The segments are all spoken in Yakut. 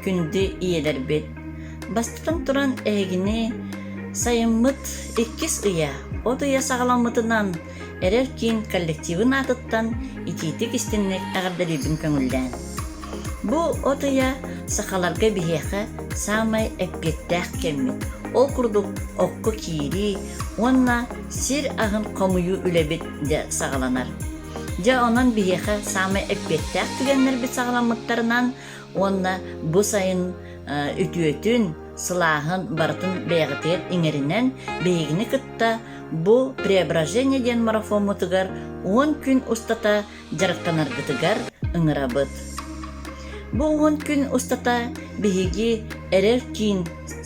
күндү ийэлэрбит! Бастатан туран эһигини сайыммыт иккис ыйа, от ыйа саҕаламмытынан Эрэл киин коллективын аатыттан итиитик-истиҥник эҕэрдэлиирбин көҥүллээн. Бу от ыйа сахаларга биһиэхэ саамай эппиэттээх кэммит. Ол курдук окко киирии уонна сир аһын хомуйуу үлэбит дьэ саҕаланар. Дьэ онон биһиэхэ саамай эппиэттээх түгэннэрбит саҕаламмыттарынан уонна бу сайын үтүөтүн, сылааһын барытын бэйэҕитигэр иҥэринэн биһигини кытта бу Преображение диэн марафоммутугар 10 күн устата дьарыктанаргытыгар ыҥырабыт. Бу 10 күн устата биһиги Эрэл киин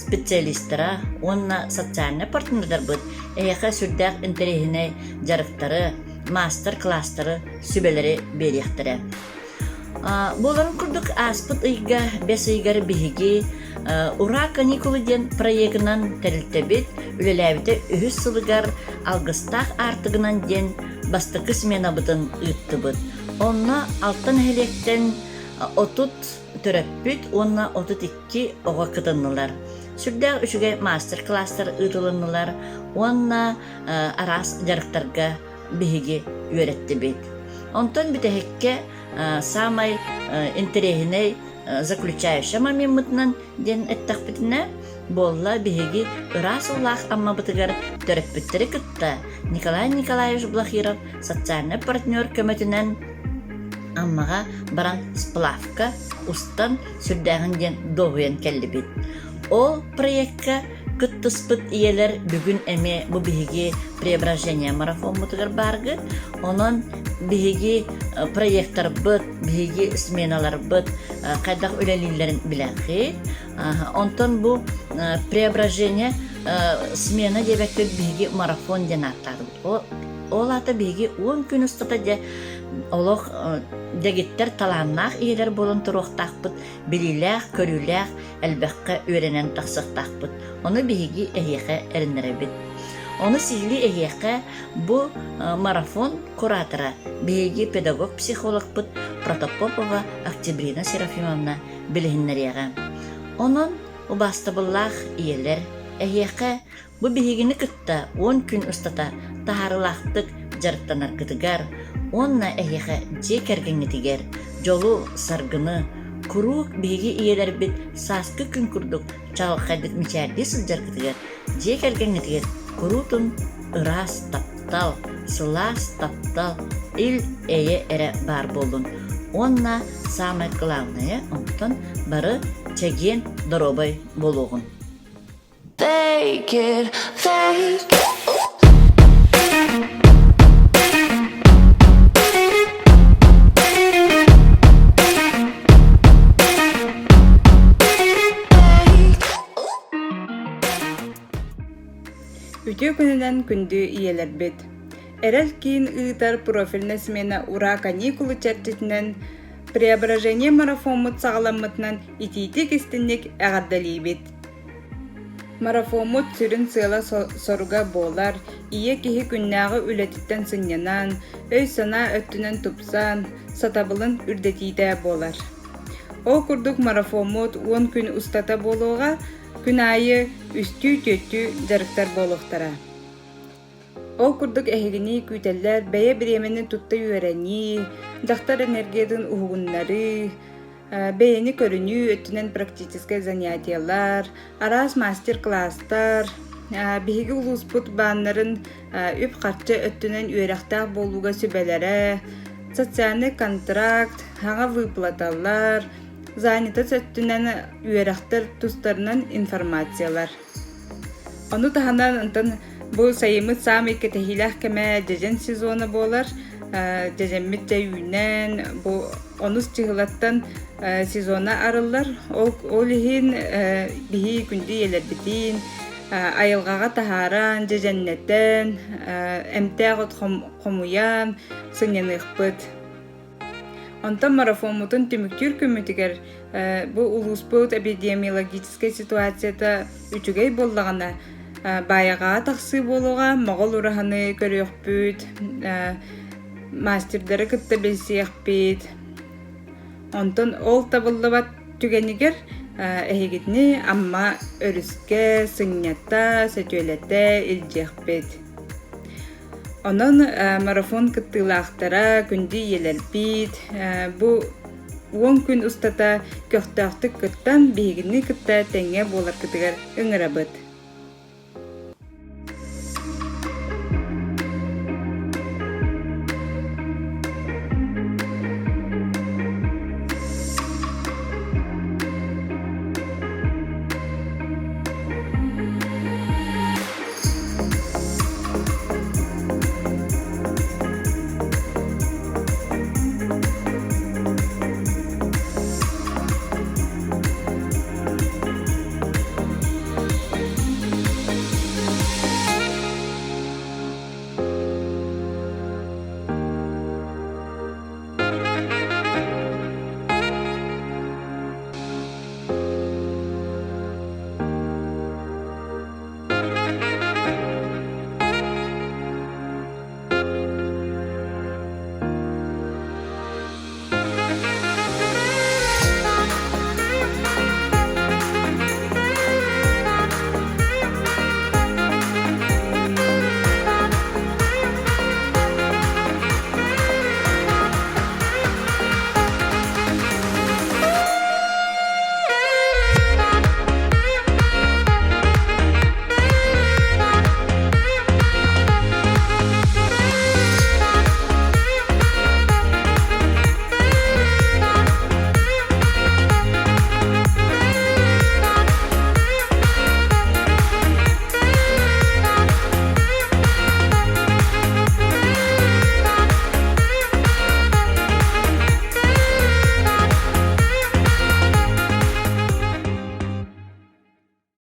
специалистара уонна социальнай партнердарбыт эһиэхэ сүрдээх интэриэһинэй дьарыктары, маастар-кылаастары, сүбэлэри биэриэхтэрэ. Буоларын курдук ааспыт ыйга бэс ыйыгар биһиги «Ура, каникулы» диэн проегынан тэрилтэбит үлэлээбитэ үһүс сылыгар «Алгыстаах аартыгынан» диэн бастакы сменабытын ыыттыбыт. Онно алта нэһилиэктэн 30 төрөппүт уонна 32 оҕо кытыннылар. Сүрдээх үчүгэй маастар-кылаастар ыытылыннылар уонна араас дьарыктарга биһиги үөрэттибит. Онтон бүтэһиккэ саамай интэриэһинэй заключающая момеммытынан диэн эттэхпитинэ, буолла биһиги ыраас уулаах Аммабытыгар төрөппүттэри кытта Николай Николаевич Блахиров социальнай партнер көмөтүнэн Аммаҕа баран сплавка устан сүрдээҕин диэн дуоһуйан кэллибит. Ол проекка кыттыспыт ийэлэр бүгүн эмиэ бу биһиги преображение марафоммутугар бааргыт. Онон биһиги проекторбыт, биһиги сменаларбыт хайдах үлэлииллэрин билэххит. Онтон бу преображение смена диэбэккэ биһиги марафон диэн ааттаатыбыт. Ол аата биһиги 10 күн устата дьэ олох дэгиттэр талааннаах ийэлэр буолан туруохтаахпыт, билиилээх-көрүүлээх элбэххэ үөрэнэн тахсыахтаахпыт. Ону биһиги эһиэхэ эрэннэрэбит. Ону сиһилии эһиэхэ бу марафон куратора биһиги педагог-психологпыт Протопопова Октябрина Серафимовна билиһиннэриэҕэ. Онон убаастабыллаах ийэлэр, эһиэхэ Бу биһигини кытта 10 күн устата таһаарыылаахтык дьарыктанаргытыгар уонна эһиэхэ дьиэ кэргэҥҥитигэр дьолу-саргыны, куруук биһиги ийэлэрбит сааскы күн курдук чаҕылхайдык мичээрдии сылдьаргытыгар, дьиэ кэргэҥҥитигэр куруутун ыраас таптал, сылаас таптал, ил-эйэ эрэ баар буоллун уонна саамай кылаабынайа онтон бары чэгиэн доруобай буолуоҕун. Fake it, fake it. Үтүө күнүнэн күндү ийэлэрбит! Эрэл киин ыытар профильнай смена Ура каникулы чэрчитинэн Преображение марафоммут саҕаламмытынан итиитик-истинник эҕэрдэлиибит! Марафоммут сүрүн сыала-соруга буолар, ийэ киһи күннээҕи үлэтиттэн сынньанан, өй-санаа өттүнэн тупсан, сатабылын үрдэтиитэ буолар. Ол курдук марафоммут 10 күн устата буолуоҕа, күн аайы үстүү-түөртүү дьарыктар буолуохтара. Ол курдук эһигини күүтэллэр бэйэ бириэмэни тутта үөрэнии, дьахтар энергиятын уһугуннарыы, бэйэни көрүнүү өттүнэн практическай занятиелар, араас мастер-класстар, биһиги улууспут бааннарын үп-харчы өттүнэн үөрэхтээх буолууга сүбэлэрэ, социальный контракт, саҥа выплаталар, занятость өттүнэн үөрэхтэр тустарынан информациялар. Ону таһынан онтон бу сайыммыт саамай кэтэһиилээх кэмэ дьэдьэн сезона буолар. Дьэдьэммит дьэ үүнэн бу онус чыһылаттан сезона арыллар. Ол, ол иһин биһи күндү ийэлэрбитин айылҕаҕа таһааран, дьэдьэннэтэн, эмтээх от хомуйан сынньаныахпыт. Онтон марафоммутун түмүктүүр күммүтүгэр бу улууспут эпидемиологическай ситуацията үчүгэй буоллаҕына, Баайаҕаҕа тахсыы буолуоҕа, Моҕол ураһаны көрүөхпүт, мастердары кытта билсиэхпит. Онтон ол табыллыбат түгэнигэр Эһигитини Амма өрүскэ сынньата, сөтүөлэтэ илдьиэхпит. Онон марафон кыттыылаахтара, күндү ийэлэрбит, бу уон күн устата көхтөөхтүк кыттан биһигини кытта тэҥҥэ буоларгытыгар ыҥырабыт.